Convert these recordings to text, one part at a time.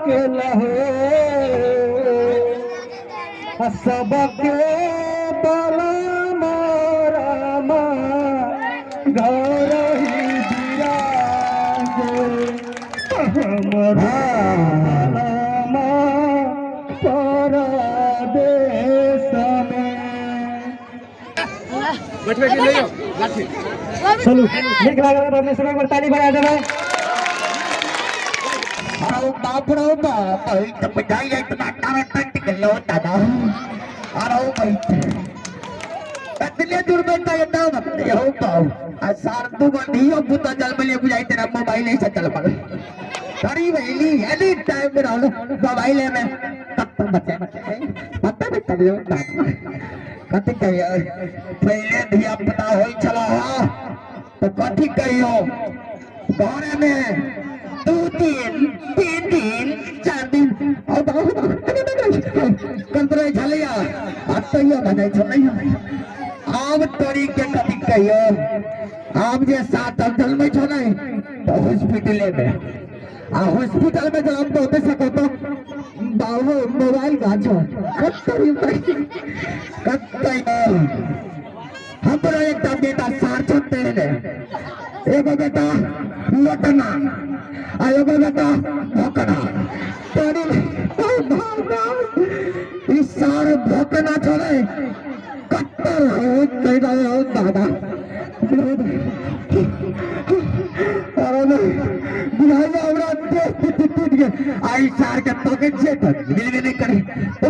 अकेला हो सबके बलमा रामा घर ही बिराजे हमर बलमा परदेस में। चलू नीक लागल तऽ अपने सब एक बार ताली बजा देबै। अरे बाप रे बाप, तो बुझाई इतना करंट गेलो दादा। अरे भाई कतले दूर बेटा ये दाम हो पाओ आ सार दू गो धियो पुतो जन्मले बुझाई तेरा मोबाइल से चल पड़ तरी भैली एनी टाइम में रहलो मोबाइल में तब बच्चे पता नहीं करियो दादा कथी कहियो। पहले धिया पुता होई छला तो कथी कहियो, घरे में 2 दिन 3 दिन 4 दिन और कंतरे छलैया आ तैयो भऽ जाइ छलैया। आब तोरी के कथी कहियो, आब जे सात जन्मै छौ ने तऽ हॉस्पिटले में आ हॉस्पिटल में जब तो होते सको तो बाबू मोबाइल गाछ कतरी कतई। हमरो एकटा बेटा सार छोटे ने, एगो बेटा लोटना आ एगो बेटा भोकना। तोरी ई सार भोकना छोड़े कट्टर हो गई हो दादा। अरे बुझाइया हमरा देह टूट टूट के आई सार के तके छे त मिलबे नहीं करे।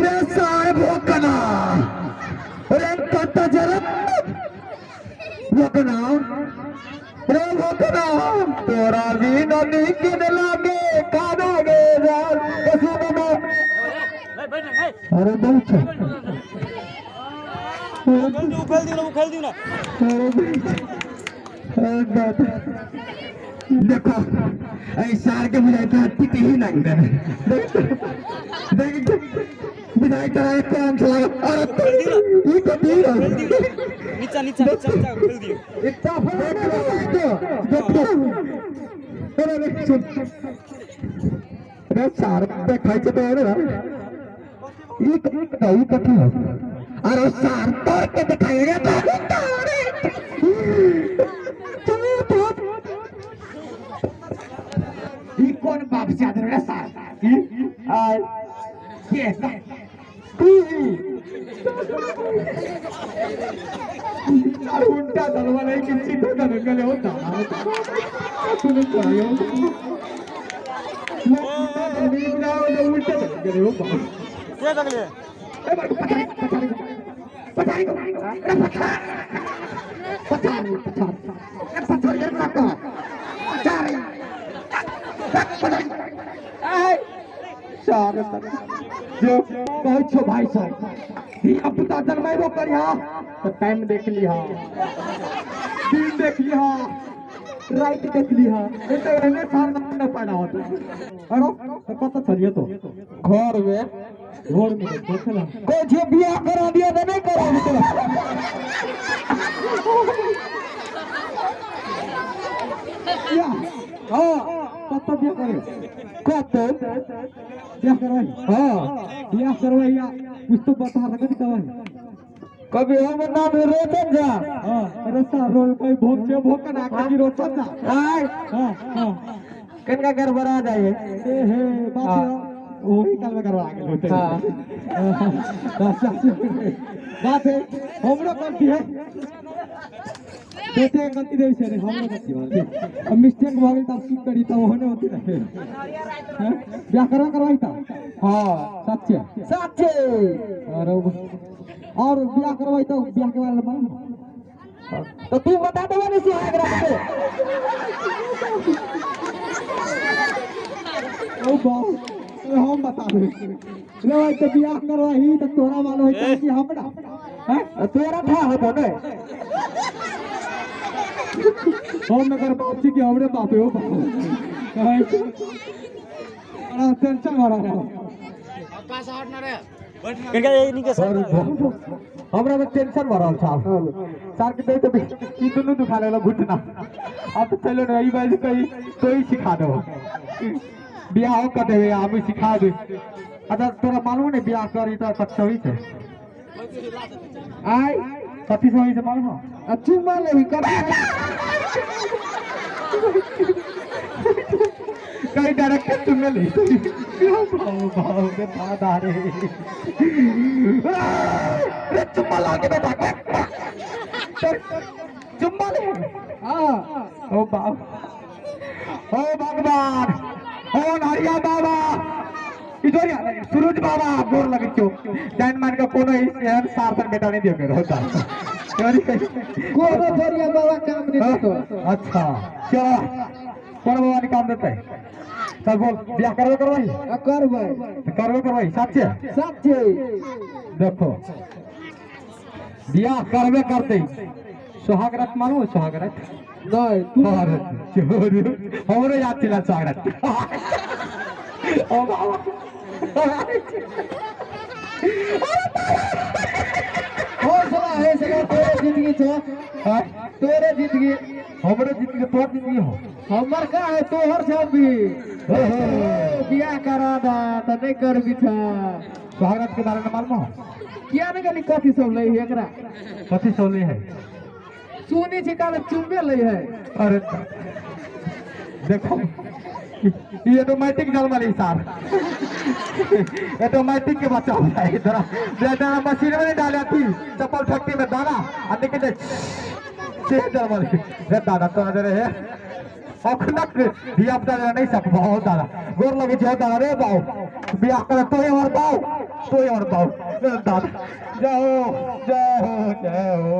रे सार भोकना, रे कत जरा भोकना, रे भोकना तोरा बिना नीक न लागे खाना गे जान कसम में। अरे बहुत देखो ऐ सार के बुझाई था टिकी ही नहीं देने। देख बुझाई था कौन सा। अरे ये तो तीर नीचा नीचा नीचा नीचा खोल दियो इतना देखो देखो। अरे रे सुन रे सार देखाई छै तो रे ई ई कथी हो। अरे सार तोड़ के दिखाई रे बाबू तोड़े। ई कौन बाप से आदर रे सार आ के सार उल्टा चलवा नहीं कि सीधा चल गए होता तूने कहो उल्टा चल गए हो बाप। के जगले ए बाबू पछाड़ी पछाड़ी पछाड़ी पछाड़ी पछाड़ी पछाड़ी पछाड़ी पछाड़ी सार जो कहै छो भाई साहब धिया पुता जन्मेबो करिहा तो टाइम देख लिहा, दिन देख लिहा, रात देख लिहा, नहीं तो एहने सार न पैदा होता। अरे तो कत चलिए तो घर में घर में देखला कोई जे बियाह करा दिया तो नहीं करा दिया। हां कत बियाह करे कत बियाह करवाई। हां बियाह करवाई कुछ तो बता रखत करवाई कभी हम नाम रोचन जा। हां अरे सार रोल कोई भोग छे भोग का की रोचन जा। हाय हां हां कनका गड़बड़ा जाए ए हे बात वही काल में करवा गेल होते। हां बात है हमरो गलती है बेटे गलती देवी से हमरो गलती बात अब मिस्टेक भ गेल तब ठीक करी तब होने होती रहे। हैं बियाह करवा करवाई ता। हां सच्चे सच्चे। और बियाह करवाई तो बियाह के बारे में मालूम तो तू बता दे नहीं सुहाग रात के। ओ बाप हम बता दे ले भाई तो बियाह करवाही तो तोरा मालूम है कि हमरा हैं तोरा था हो ने हम अगर बाप छी कि हमरे बाप हो बाप बड़ा टेंशन भरा है। कनका ये नीचे सर हमरा में टेंशन भरल छ सर के दे तो ई दुनु दुखा लगल घुटना। अब तो चलो ना ई बात कही तो ही सिखा दो। बियाह कर देबे हम सिखा दे। अच्छा तोरा मालूम नहीं बियाह करी त कथी होई छै? आय कथी से होई छै मालूम हो? आ चुम्मा लेबी कथी? कहीं डायरेक्ट चुम्मा ले। भाव भाव रे दादा रे रे चुम्मा लाके बेटा चुम्मा ले। हां ओ बाप ओ भगवान ओ हरिया बाबा इधर सूरज बाबा गोर लगे छौ जान मान के कोनो एहन सार्थक बेटा नहीं दियो होता। कोनो हरिया बाबा काम नहीं देतो। अच्छा चलो कोनो बाबा नहीं काम देते। चल बोल बियाह करबे करबही? करबै करबे करबही साचे? साचे। देखो बियाह करबे करते सुहाग रात मालूम? सुहाग रात नहीं तू हमरो याद चला सुहाग रात। ओ बाबा हो साला हे साला तोरे जिंदगी छो। हां तोरे जिंदगी हमरो जिंदगी तोर जिंदगी हो हमर का है तोहर छौ भी। बियाह करा दा त नहीं करबी छ। सुहाग रात के बारे में मालूम हो? किया नहीं गली कथी सब लै है एकरा? कथी सब लै है? सुनी छी काल चुम्बे लै है। अरे देखो ये ऑटोमेटिक जलमली सार ऑटोमेटिक के बच्चा हो जाए। इधर दाना मशीन में नहीं डाले थी चप्पल फैक्ट्री में दाना और निकल जाए से जलमली रे दादा तो नजर है अखनक बियाह दादा नहीं सक बहुत दादा गोर लगे छे दादा रे बाऊ बियाह करे तो ही और बाऊ तो ही और बाऊ दादा जय हो जय हो जय हो।